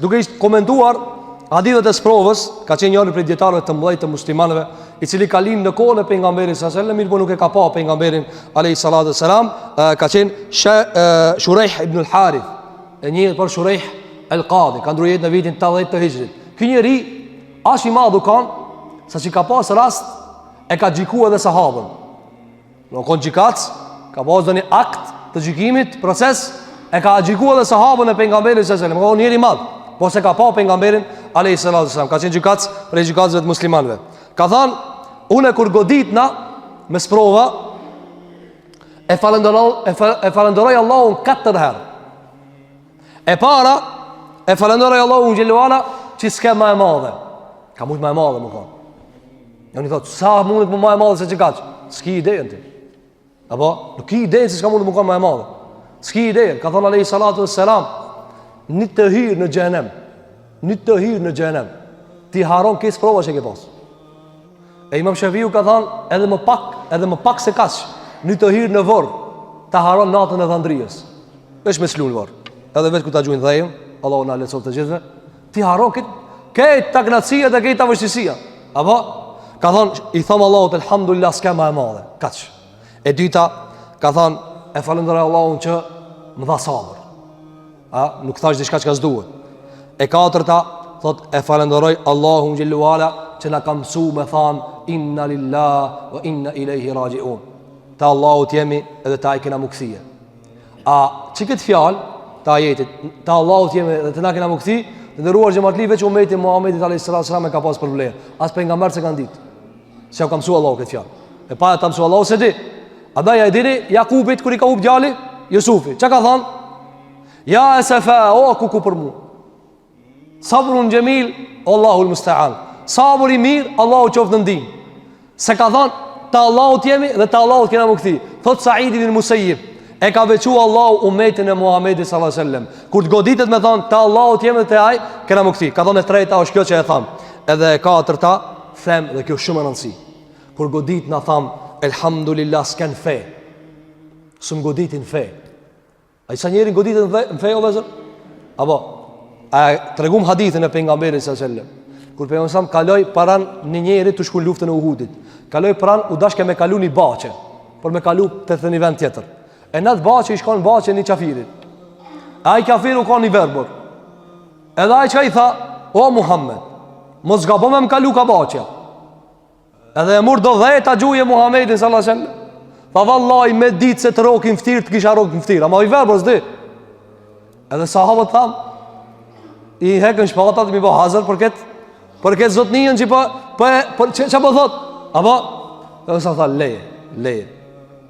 Duke i komentuar hadithet e sprovës, ka qenë njëri prej dijetarëve të mëdhenj të muslimanëve, i cili ka lind në kohën e pejgamberit sallallahu alajhi wasallam, mirëpo nuk e ka pa pejgamberin alayhi salatu wasalam, ka qenë Shurejh ibn al-Harith, e njihet për Shurejh el-Qadi, ka ndrru jetë në vitin 80 të Hixhrit. Ky njeri aq i madh u kanë, sa që ka pas rast e ka gjyku edhe sahabën. U kon gjykatës, ka pas ndonjë akt të gjykimit, proces, e ka gjyku edhe sahabën e pejgamberit sallallahu alajhi wasallam, ka njeri i madh, po s'e ka pa pejgamberin alayhi salatu wasallam, ka qenë gjykatës prej gjykatësve të muslimanëve. Ka thanë, unë kur goditna me sprova e falënderoj e falënderoj Allahun katër herë. E para, e falënderoj Allahun xhelle ve ala që s'ke ma e madhe. Ka mujt ma e madhe me konë. Njoni thotë, sa mundet me ma e madhe se qekaq? S'ki idenë ti. Apo, nuk ki idenë se çka mundet me konë ma e madhe. S'ki idenë, ka thonë alejhi salatu ve selam, një të hyrë në xhehenem, një të hyrë në xhehenem, ti harron krejt sprovat që ke pasë. E imam Shafiu ka thonë, edhe më pak, edhe më pak se kaq, një të hyrë në vorr, ta harron natën e dhandrijës. Veç me t'lshu n'vorr. Edhe veç ku ta gjujnë dheun, Allahu na lehtësoftë të gjithëve, Ti harron këtë, këtë ta knaqësia dhe këtë ta vështirësia. Apo, ka thonë, i thom Allahut, elhamdulillah, s'ke ma e madhe. Kaq. E dyta, ka thonë, e falënderoj Allahun që më dha sabër. A, nuk thash diçka çka s'duhet. E katërta, thot, e falënderoj Allahun xhelle ve ala që na ka msu me thanë, inna lillah wa inna ilejhi raxhiun. Të Allahut jemi edhe te ai kena m'u kthy. A që këtë fjalë të ajetit, të Allahut jemi dhe te na kena m'u kthy, të nderuar xhematli veç umeti Muhammedit a.s. e ka pas për vlerë. As pejgamberët s'e kanë ditë. S'jau ka mësu Allahu këtë fjalë. E pa e ta mësu Allahu s'e di. Andaj a e dini Jakubit kur i ka hup djali? Jusufi. Çka ka thonë? Ja esefa, o kuku për mu. Sabrun xhemil, Allahul musta'an. Sabër i mirë, Allahu qoftë në ndihmë. Se ka thonë, të Allahut jemi dhe të Allahut kena m'u kthy. Thot Said ibn Musayyib, e ka veçu Allahu umetin e Muhamedit sallallahu alaihi wasallam. Kur të goditet me thonë, të Allahut jemi dhe te ai kena m'u kthy. Ka thonë e treta është kjo që e tham. Edhe e katërta, them dhe kjo shumë e rëndësi. Kur goditna tham, elhamdulillah s'ke n'fe. S'm goditi n'fe. A sa njeri goditet në fe o vllezër? Apo, a e tregum hadithin e pejgamberit sallallahu alajhi wasallam. Kur pejgamberi sallam kaloi pranë një njeri tu shku në luftën e Uhudit. Kaloi pranë u dashke me kalu një bahçe, por me kalu te te një vend tjetër. E në atë bahçe ish kon bahçe një qafirit. Ai kafir u kon i verbër. Edhe ai çka i tha, o Muhammed, mos gabo me më kalu ka bahçja. Edhe e mur do dhe ta gjuje Muhammedin sallallahu alaihi wasallam. Tha vallahi me ditë se të rrokin n'ftyrë, të kisha rrok në ftyrë. Ama i verbër s'di. Edhe sahabët thamë, i hekën shpatat, mi bo hazër për këtë, për këtë zotnijën që po, po, po, që, që po thot? Apo, edhe sa tha, leje, leje,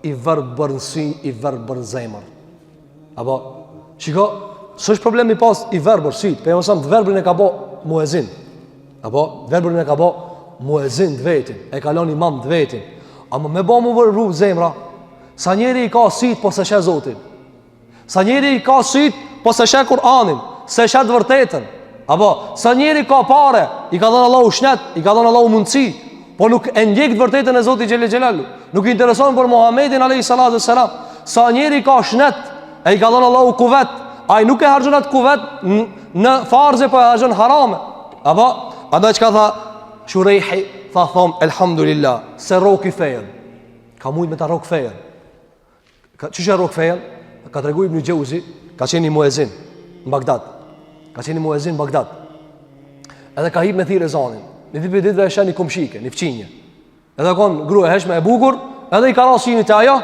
i verbër në sy, i verbër në zemër. Apo, shiko, s'është problem i pas i verbër sytë, pejgamberi alejhi selam të verbrin e ka bo muezin. Apo, verbrin e ka bo muezin të vetin, e ka lon imam të vetin. Ama me bo mu verbru zemra, sa njeri i ka sytë, po s'e sheh Zotin. Sa njeri i ka sytë, po s'e sheh Kur'anin, s'e sheh të vërtetën. Apo, sa njeri ka pare, i ka dhënë Allahu shnet, i ka dhënë Allahu mundësi, po nuk e ndjek të vërtetën e Zotit xhele xhelaluhu. Nuk i intereson për Muhammedin alayhi salatu selam. Sa njeri ka shnet, e i ka dhënë Allahu kuvet, ai nuk e harxhon atë kuvet në farze, po e harxhon harame. Apo, andaj çka tha Shurejhi, tha thom elhamdulillah, s'e rroki fejën. Ka mujt me ta rrok fejën. Ka qysh e rrok fejën? Ka tregu Ibn Xheuzi, ka qenë një muezin në Bagdad. Ka qenë një muezin në Bagdad. Edhe ka hip me thirr ezanin. Një ditë prej ditëve e sheh një komshike, një fqinje. Edhe kon grua e hijshme e bukur, edhe i ka ra syni te ajo,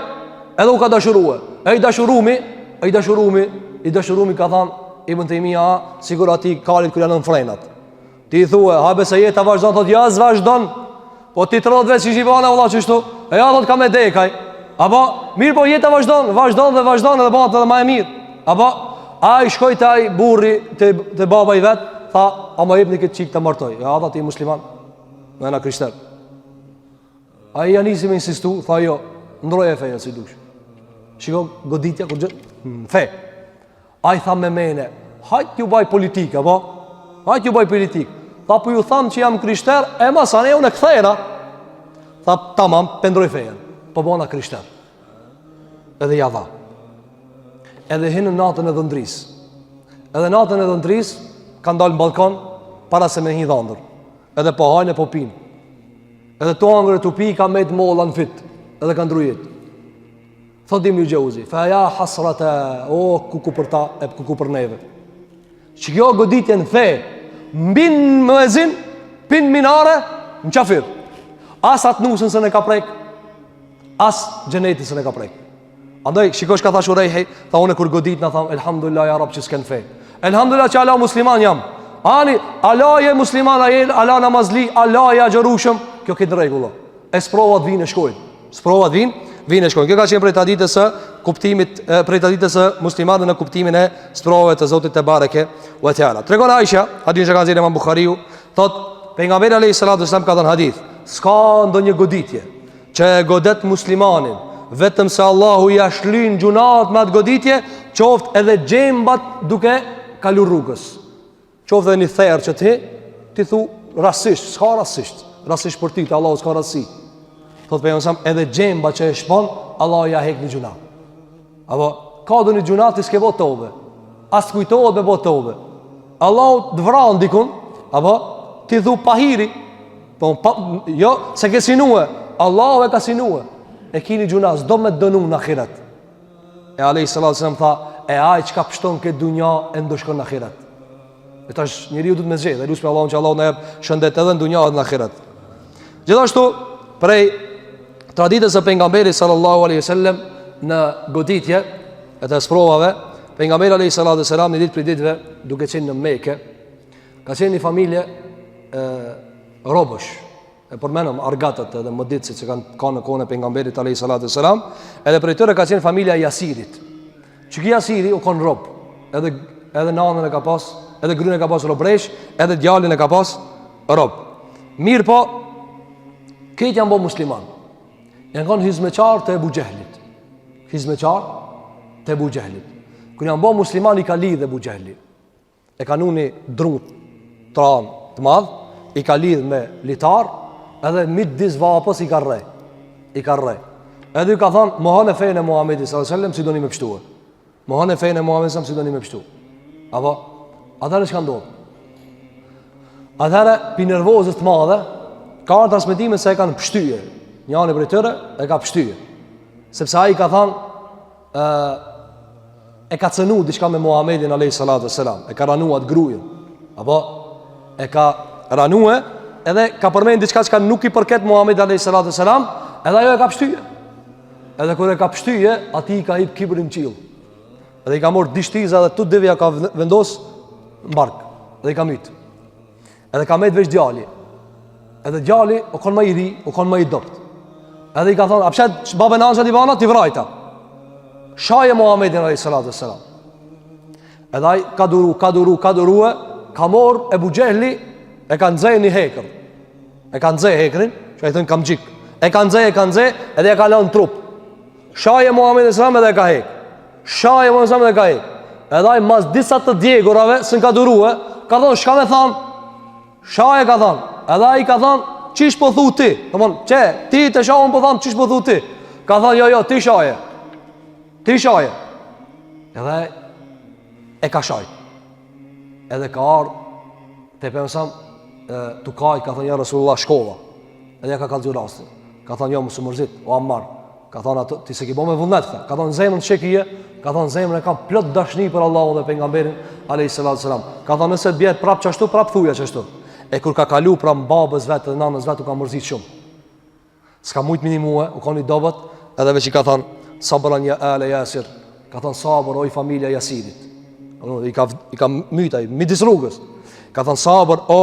edhe u ka dashurue. E i dashurumi, e i dashurumi, i dashurumi ka thanë Ibn Tejmija, sikur atij kalit kur janë frenat. Ti i thue, habe se jeta vazhdon, thot, ja s'vazhdon. Po ti 30 vjet që i bane, valla qështu. E ja thot ka me dek aj. Apo, mirë po jeta vazhdon, vazhdon dhe vazhdon edhe bëhet edhe ma e mirë. Apo, ai shkoi te ai burri te, te baba i vet, tha, a ma jepni këtë çikë ta martoj. Ja, tha ti musliman, na jena krishter. Ai ja nisi me insistu, tha jo, ndroje fejën si dush. Shiko goditja kur gjë, në fe. Ai tha me mene, hajt t'ju baj politikë, apo? Hajt t'ju baj politikë. Tha po ju tham që jam krishter, e masanej unë e kthehna. Tha tamam, pe ndroj fejën. Po bona krishter. Edhe ja dha. Edhe hinë natën e dhëndrisë. Edhe natën e dhëndrisë. Kanë dalë në balkon para se me hi n'dhëndër. Edhe po hajnë e po pinë. Edhe tu hangër e tu pi ka met molla në fyt, edhe ka ndrru jetë. Thot Ibnul Xheuzi, fa ja hasrata, o kuku për ta e kuku për neve. Që kjo goditje në fe, mbin muezin, pin minare, në qafir. As atë nusën s'e ka prek, as xhenetin s'e ka prek. Andaj, shiko çka tha Shurejhi, tha unë kur goditna, tha, elhamdulillah, ja Rab që s'ke në fe. Elhamdulillah që ala musliman jam. Ani, ala je musliman, a je ala namazli, ala je agjërushëm, kjo këtë rregull. E sprovat vinë e shkojnë. Sprovat vinë, vinë e shkojnë. Kjo ka qenë prej traditës së kuptimit, prej traditës së muslimanëve në kuptimin e sprovave të Zotit tebareke ve teala. Tregon Aisha, hadithin që ka nxjerrë Imam Buhariu, thot pejgamberi alayhi salatu wasallam ka thënë hadith, s'ka ndonjë goditje që e godet muslimanin, vetëm se Allahu ia shlyn gjynahet me atë goditje, qoftë edhe gjembat duke kalu rrugës. Qoftë edhe një therë që ti, ti thu rastisht, s'ka rastisht, rastisht për ty, te Allahu s'ka rastësi. Thotë pejgamberi a.s. edhe gjemba që e shpon, Allahu ia hek një gjynah. Apo, ka ndonjë gjynah ti s'ke bo tobe, as t'kujtohet me bo tobe. Allahu të vran dikun, apo, ti thu pahiri, po, pa, jo, s'e ke synue, Allahu e ka synue, e ki një gjynah, s'do me të dënu në ahiret. E alejhi salatu selam tha, e ai çka pshton këtë dunja e ndëshkon në ahiret. E tash njeriu duhet me zgjedh, e lusmi Allahun që Allahu na jep shëndet edhe në dunja edhe në ahiret. Gjithashtu prej traditës së pejgamberit sallallahu alaihi wasallam në goditje e të sprovave, pejgamberi alaihi salatu wasallam një ditë prej ditëve duke qenë në Mekë, ka qenë një familje e robësh E përmenëm argatët edhe mëditësit që kanë kanë në kohën e pejgamberit alayhi salatu selam, edhe prej tyre ka qenë familja e Jasirit. Që ky Jasiri u kon rob, edhe edhe nanën e ka pas, edhe gryn e ka pas robresh, edhe djalin e ka pas rob. Mirëpo, krejt janë bo musliman. Janë kanë hizmeqar të Ebu Xhehlit. Hizmeqar të Ebu Xhehlit. Kur janë bo musliman i ka lidh Ebu Xhehli. e ka vnu një dru tran të madh, i ka lidh me litar, edhe midis vapës i ka rreh. I ka rreh. Edhe ju ka thonë, mohone fenë e Muhammedit s.a.s. si doni me pështue. Mohone fenë e Muhammedit s.a.s. si doni me pështue. Apo, atëherë çka ndodh? Atëherë, pi nervozës të madhe, ka ardhë transmetime se e kanë pështyje. Njani prej tyre e ka pështyje. Sepse ai ka thonë, ë e ka cënu diçka me Muhammedin alayhi salatu selam, e ka ranu atë grujën. Apo e ka ranue edhe ka përmend diçka që nuk i përket Muhammedit alayhi salatu selam, edhe ajo e ka pështyje. Edhe kur e ka pështyje, atij i ka hip kibri në qiell. Edhe i ka marr dy shtiza dhe të dyve ja ka vendos në bark dhe i ka myt. Edhe ka met veç djali. Edhe djali u kon ma i ri, u kon ma i dobt. Edhe i ka thonë, a pse babën e nanën t'i bana, t'i vrajta. Shaje Muhammedin alayhi salatu wassalam. Edhe ai ka duru, ka duru, ka durue, ka marr Ebu Xhehli e ka nxe një hekër. E ka nxe hekrin, që i thonë kamxhik. E ka nxe, e ka nxe, edhe e ka lënë trup. Shaje Muhammedin alayhi salam edhe e ka hek. Shaje Muhammedin salam edhe e ka hek. Edhe ai mas disa të djegurave s'un ka durue, ka thonë çka me thon? Shaje ka thonë. Edhe ai ka thonë, qysh po thu ti? Domthon, çe, ti të shaj un po tham qysh po thu ti? Ka thonë, jo, jo, ti shaje. Ti shaje. Edhe e ka shajt. Edhe ka ardh te pejgamberi sam tu kajt, ka thonë ja Resulullah shkova. Edhe ja ka kallzu rastin. Ka thonë jo mos u mërzit, o Ammar. Ka thonë ato ti s'e ke bo me vullnet, tha. Ka thonë zemrën ç'e kije, ka thonë zemrën e kam plot dashni për Allahun dhe pejgamberin alayhi salatu selam. Ka thonë nëse të bjen prap qashtu, prap thuja qashtu. E kur ka kalu pranë babës vet dhe nanës vet u ka mërzit shumë. S'ka mujt me nimue, u kon i dobët, edhe veç i ka thonë sabran ja ale Jasir. Ka thonë sabër oj familja Jasirit. I ka i ka myt ai midis rrugës. Ka thonë sabër o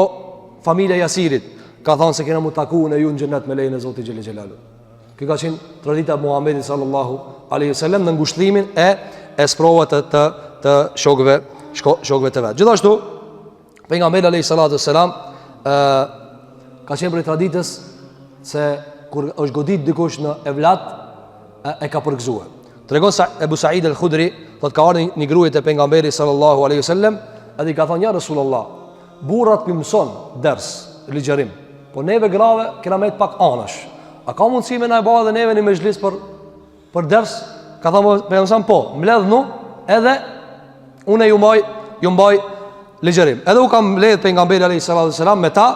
familja Jasirit. Ka thonë se kena mu taku ne ju në xhenet me lejen e Zotit xhele xhelaluhu. Kjo ka qenë tradita e Muhammedit sallallahu alaihi wasallam në ngushëllimin e e sprovave të të, të shokëve shko, shokëve të vet. Gjithashtu pejgamberi alaihi salatu wasalam ë ka qenë prej traditës se kur është godit dikush në evlat e, e ka përgëzue. Tregon sa Ebu Said el-Khudri, thot ka ardhur një grua te pejgamberi sallallahu alaihi wasallam, edhe i ka thonë ja Resulullah, Burrat pi mëson ders, ligjërim. Po neve grave kena met pak anash. A ka mundësi me na e ba edhe neve një mexhlis për për ders? Ka thënë pejgamberi po, mbledhnu edhe unë ju mbaj, ju mbaj. ligjërim. Edhe u ka mbledh pejgamberi alayhi salatu selam me ta,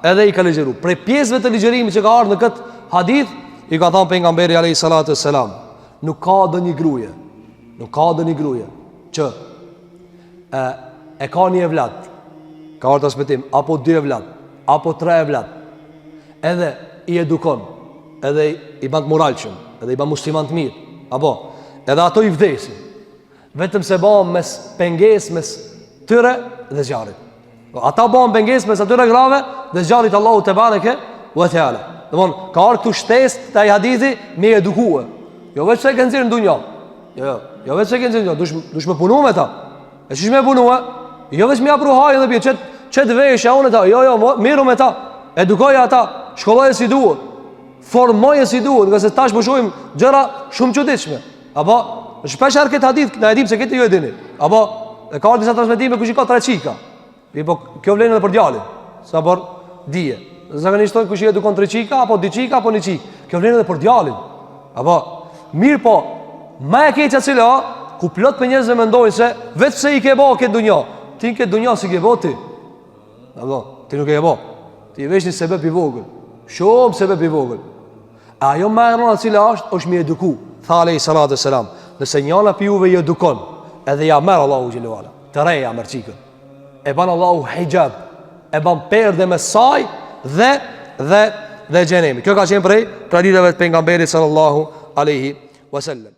edhe i ka ligjëru. Prej pjesëve të ligjërimit që ka ardhur në këtë hadith, i ka thënë pejgamberi alayhi salatu selam, nuk ka ndonjë gruje, nuk ka ndonjë gruje që e, e ka një evlad, ka ardhur transmetim apo dy evlad, apo tre evlad. Edhe i edukon, edhe i ban të moralshëm, edhe i ban musliman të mirë, apo edhe ato i vdesin. Vetëm se bahen mes pengesë mes tyre dhe zjarrit. Po, ata bahen pengesë mes atyre grave dhe zjarrit Allahu tebareke ve teala. Domthon ka ardhur këtu shtesë te ai hadithi me edukue. Jo veç se e ke nxjerr në dunja. Jo, jo, jo veç se e ke nxjerr në dunja, dush dush me punu me ta. E qysh me punue? Jo veç me ja pru hajin dhe pije, qet qet veshja unë ta. Jo, jo, merru me ta. Edukoje ata, shkolloje si duhet. Formoje si duhet, ngase tash po shohim gjëra shumë çuditshme. Apo, shpesh herë këtë hadith, na e dim se këtë ju e dini. Apo, e ka ardhur disa transmetime kush i ka tre çika. Mirëpo, kjo vlen edhe për djalin, sa për dije. Zakonisht thonë kush i edukon tre çika, apo dy çika, apo një çikë. Kjo vlen edhe për djalin. Apo, mirëpo, ma e keqja cila, ku plot prej njerëzve mendojnë se veç se i ke bo këtë dunja. Ti në këtë dunja s'i ke bo ti. Apo, ti nuk e ke bo. Ti je veç një sebep i vogël. Shumë sebep i vogël. A ajo ma e rënda cila është, është mi eduku. Tha alejhi salatu selam. Nëse njana pi juve i edukon, edhe ja merr Allahu xhele ve ala. Të re ja merr çikën. E ban Allahu hixhab. E ban perde mes saj dhe, dhe, dhe xhenemit. Kjo ka qenë prej traditave të pejgamberit sallallahu aleyhi wasallam.